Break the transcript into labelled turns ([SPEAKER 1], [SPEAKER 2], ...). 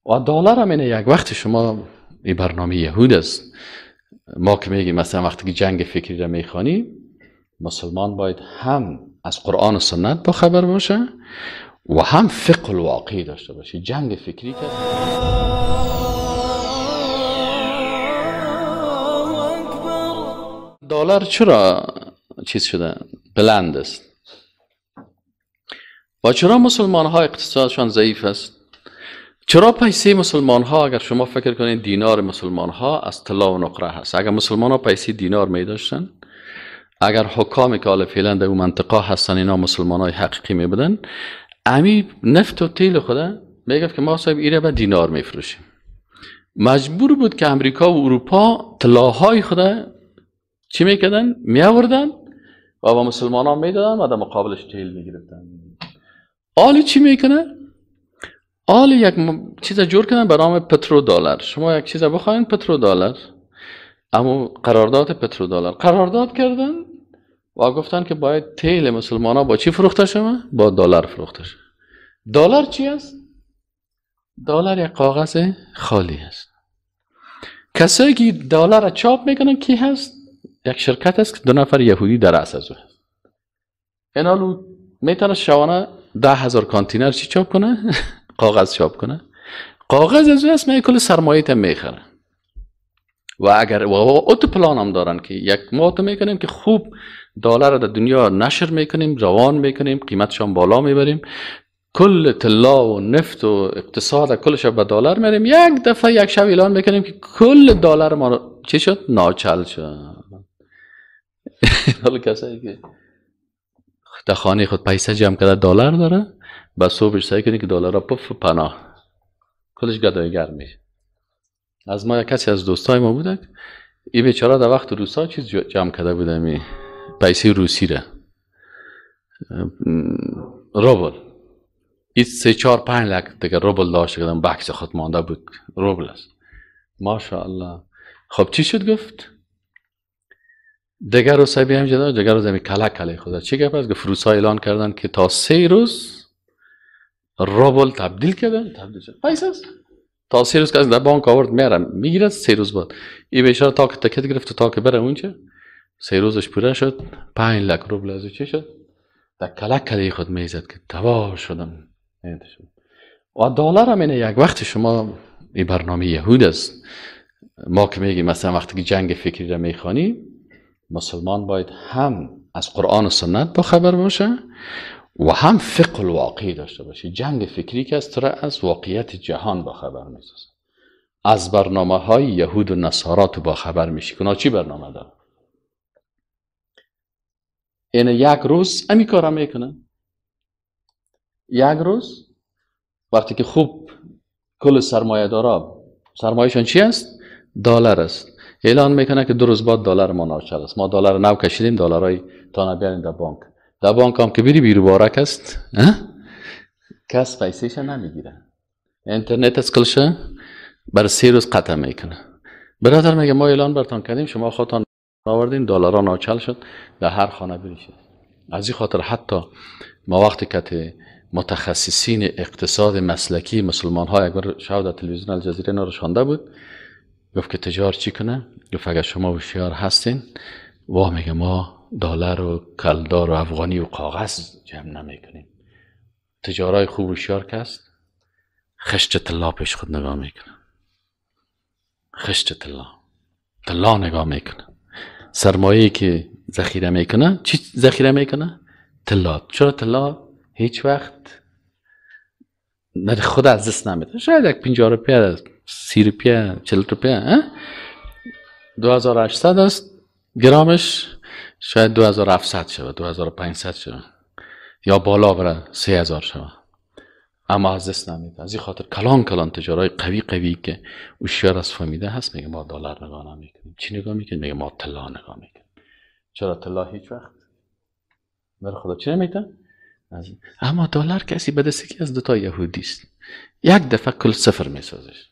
[SPEAKER 1] و دلار هم اینه یک وقت شما این برنامه یهود است. ما که میگیم مثلا وقتی که جنگ فکری را میخوانی، مسلمان باید هم از قرآن و سنت با خبر باشه و هم فقه الواقعی داشته باشه. جنگ فکری که دلار چرا چیز شده بلند است و چرا مسلمان ها اقتصادشان ضعیف است؟ چرا پیسه مسلمان ها، اگر شما فکر کنید دینار مسلمان ها از طلا و نقره هست، اگر مسلمان ها پیسه دینار می داشتن، اگر حکامی که حالا فعلا در اون منطقه هستن اینا مسلمان های حقیقی می بودن، امی نفت و تیل خدا میگفت که ما صاحب ایره به دینار می فروشیم. مجبور بود که امریکا و اروپا طلاهای خدا چی میکردن؟ می آوردن و با مسلمان ها میدادن و در مقابلش تیل میگرفتن. آلی چی میکنه؟ آلی یک چیز جور کردن به نام پترو دلار. شما یک چیز بخواین پترو دلار، اما قرارداد پترو دلار قرارداد کردن و گفتن که باید تیل مسلمان ها با چی فروخته شوه؟ با دلار فروخته شوه. دلار چی است؟ دلار یک کاغذ خالی است. کسایی که دلار را چاپ میکنن کی هست؟ یک شرکت است که 2 نفر یهودی در رأس از او هست. اینالو میتونه شبانه 10,000 کانتینر چی چاپ کنه؟ کاغذ چاپ کنه. کاغذ از او است، می کل سرمایه تا میخره. و اگر و اوت پلان هم دارن که یک ما تو میکنیم که خوب دلار در دنیا نشر میکنیم، روان میکنیم، قیمتشان بالا میبریم، کل طلا و نفت و اقتصاد کلش به دلار میریم. یک دفعه یک شب اعلان میکنیم که کل دلار ما چی شد؟ ناچل شد. حالا کسایی که در خانه خود پیسه جمع کرده دلار داره، با صبحش سعی کنی که دلار را پف پناه کلش گدایگر میشه. از ما یک کسی از دوستای ما بوده، این بیچاره در وقت روسا چیز جمع کرده بوده، می پیسه روسی را روبل، این 3 4 5 لک دیگه روبل داشت کردم بکس خود مانده بود، روبل است ماشاءالله. خب چی شد؟ گفت دیگر روز بیم جدا، دیگر روز کله کله خدا چی گفت؟ گفت روسا اعلان کردن که تا 3 روز روبل تبدیل کردن، تبدیل شد پیسه است. تا 3 روز که از در بانک آورد میرم میگیره، 3 روز بعد این بیچاره تا که تکت گرفت تا که بره اونجا 3 روزش پوره شد، 5 لک روبل از چی شد؟ در کله کله خود میزد که تباه شدم. و دلار هم اینه یک وقت شما این برنامه یهود است. ما که میگیم مثلا وقتی که جنگ فکری را میخوانی، مسلمان باید هم از قرآن و سنت با خبر باشه و هم فقه الواقعی داشته باشه. جنگ فکری که از از واقعیت جهان با خبر میسازه، از برنامه های یهود و نصارا تو با خبر میشی که چی برنامه داره. این یک روز امی کارا میکنه. یک روز وقتی که خوب کل سرمایه دارا سرمایهشان چی است؟ دلار است. اعلان میکنه که 2 روز بعد دلار ما ناچل است، ما دلار نو کشیدیم، دلارای تا نبیارین در بانک. در بانک هم که بری بیروبارک است، کس پیسهش نمیگیره. اینترنت از کلشه بر 3 روز قطع میکنه. برادر میگه ما اعلان برتان کردیم، شما خودتان آوردین، دلارا ناچل شد، در هر خانه بریشه. از این خاطر حتی ما وقتی که متخصصین اقتصاد مسلکی مسلمان ها یک بار شب در تلویزیون الجزیره نرشانده بود، گفت که تجار چی کنه؟ گفت اگر شما هوشیار هستین، وا میگه ما دلار و کلدار و افغانی و کاغذ جمع نمیکنیم. تجارای خوب هوشیار که است خشت طلا پیش خود نگاه میکنه، خشت طلا، طلا نگاه میکنه. سرمایه‌ای که ذخیره میکنه چی ذخیره میکنه؟ طلا. چرا طلا هیچ وقت نه خود از دست نمیده. شاید یک 50 روپیه، 30 روپیه، 40 روپیه، 2800 است گرامش، شاید 2700 شود، 2500 شود یا بالا بره 3000 شود، اما از دست نمیده. از این خاطر کلان کلان تجارای قوی قوی که هوشیار از فهمیده هست میگه ما دلار نگاه نمیکنیم. چی نگاه میکنیم؟ میگه ما طلا نگاه میکنیم. چرا طلا هیچ وقت بر خدا چی نمیده؟ اما دلار کسی به دست که از 2 تا یهودی است، یک دفعه کل صفر میسازش.